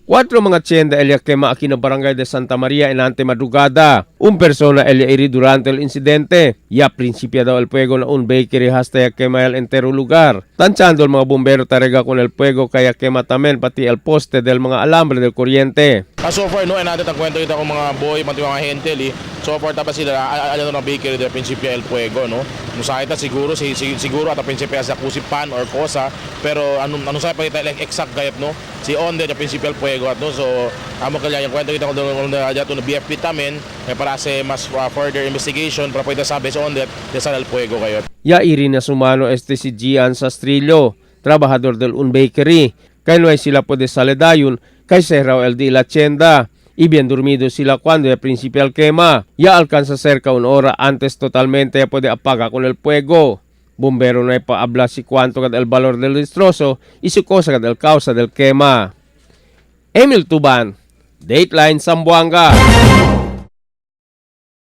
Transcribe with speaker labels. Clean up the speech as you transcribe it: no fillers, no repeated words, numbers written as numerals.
Speaker 1: Cuatro mga tienda el ya quema aquí na barangay de Santa María en ante madrugada. Un persona el ya iri durante el incidente. Ya principiado el fuego na un bakery hasta ya quema el entero lugar. Tanchando el mga bombero tarega con el fuego kaya quema tamen pati el poste del mga alambre del kuryente.
Speaker 2: So far, no, natin ang kwento ito kung mga boy, pati mga gente, li. So far, tapos sila, ano ng bakery de Principia el Fuego, no? Musahita siguro, siguro at Principia sa kusipan or cosa, pero anong anong sa pa kita like exact gayat, no? Si on de Principia el Fuego at no. So, amo kaya yung kwento kita kung doon na BFP tamen, eh, para sa mas further investigation para pwede sabi sa on de sa el Fuego kayo.
Speaker 1: Ya iri na sumano este si Gian Sastrillo, trabajador del un bakery. Kay no ay sila pwede saledayon kay Serrao el de la tienda. Y bien dormido sila cuando ya principia el quema. Ya alcanza cerca una hora antes totalmente ya puede apaga con el fuego. Bombero no hay pa habla si cuánto kad el valor del destrozo y su cosa kad el causa del quema. Emil Tuban, Dateline Zamboanga.